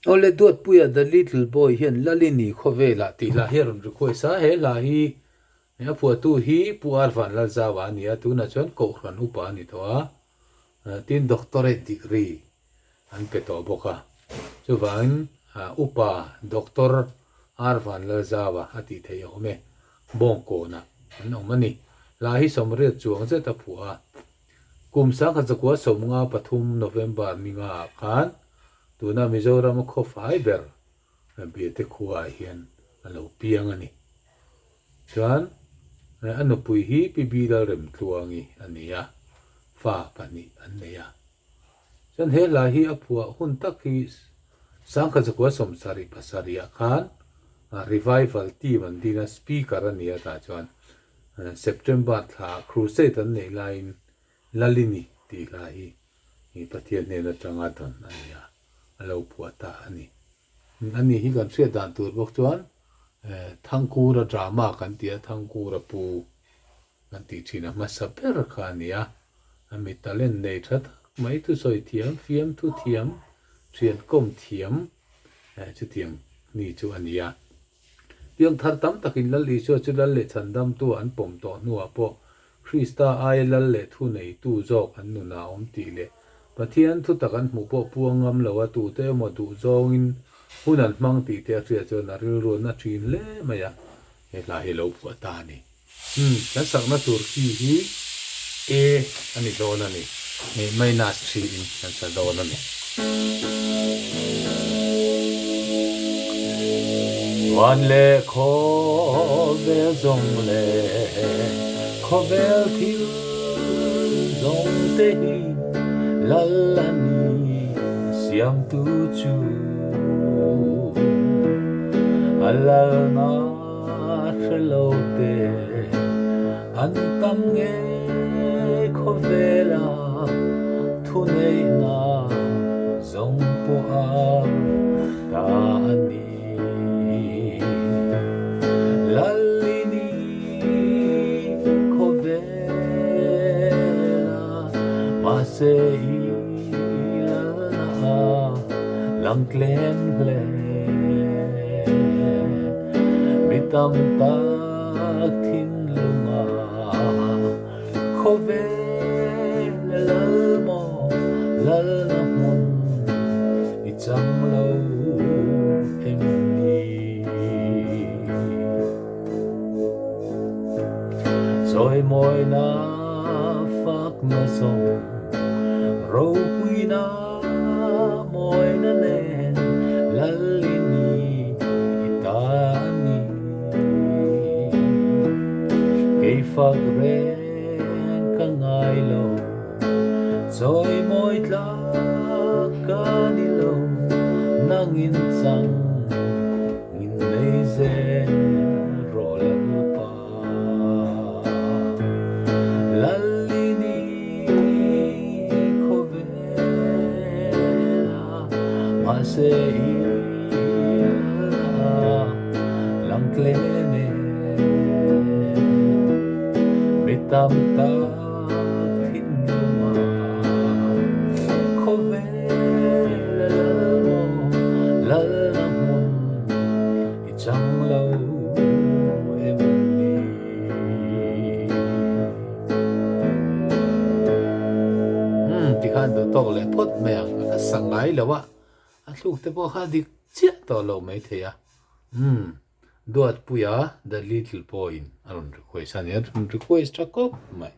Awle Duatpuia The Little Boy hian Lalini khawvelah tih hla hi a rawn request a, he hla hi a phuahtu hi Pu Arvan Lalzaua a ni a, tunah chuan Kohhran upa a ni tawh a, tin Doctorate degree an pe tawh bawk a, chuvangin Upa Doctor Arvan Lalzaua a tih theih a awm e, Bawngkawnah an awm a ni. Hla hi sawmriat chuang zet a phuah a, kum sangkhat zakua 53 November ninga ah khan Tuna Mizorama khaw fai ber Biate khuaah hian a lo piang a ni. Chuan a nupui hi Pi Bilalremtluangi a ni a, fa pahnih an nei a. Chuan he hla hi a phuah hun tak hi Sangkhat zakua sawmsarih pasarihah khan Revival team an din a, Speaker a ni a tah chuan September thlaah Crusade an neih laiin Lalini tih hla hi Pathian hnen atanga dawn a ni a, a lo phuah ta a ni. Ani hi kan hriat dan tur bawk chuan Thangkura drama kan ti a, Thangkura pu kan tih thin a hmasa ber kha a ni a. A mi talent nei tha tak mai, thusawi thiam, fiamthu thiam, thiankawm thiam chutiang ni chu a ni a. Piangthar tam takin Lal Isua chu Lal leh Chhandamtu an pawm tawh hnuah pawh Krista aia Lal leh thu neitu zawk an nunah a awm tih leh Pathian thutak an hmuh pawh puang ngam lo a tute emaw duh zawngin hun an hmang tih te a hriat chuan a rilru a na thin hle mai a, he hla hi lo phuah ta a ni. Umm, kan sakna tur khi hi A a ni dawn a ni. Hei minus three in kan sa dawn a ni. Van leh khawvel zawng leh khawvel thil zawng te hi Lal a ni siamtu chu a lalna A hre lo te an tam ngei khawvela thuneihna zawng pawh a ta a ni. Lalini khawvela mahse i lalna a lang tlem hle. Mi tam tak thinlunga khawvel lal maw lalna hmun i chang lo em ni? Chawimawina fakna zawng ropuina mawina nen Lalini i ta a ni. Kei fak reng ka ngai lo, chawimawi tlak ka ni lo, nangin chang min nei zel rawh Lalpa. Lalini khawvela mahse i lalna lang tlem e. Mi tam tak thinlunga khawvela lal maw lalna hmun i chang lo em ni? Umm tikhan duh tawk leh phawt mai ang, a sa ngai lo a, a thluk te pawh kha a dik chiah tawh lo mai thei a. Umm Duatpuia The Little Boy in a rawn request a ni, a rawn request tha khawp mai.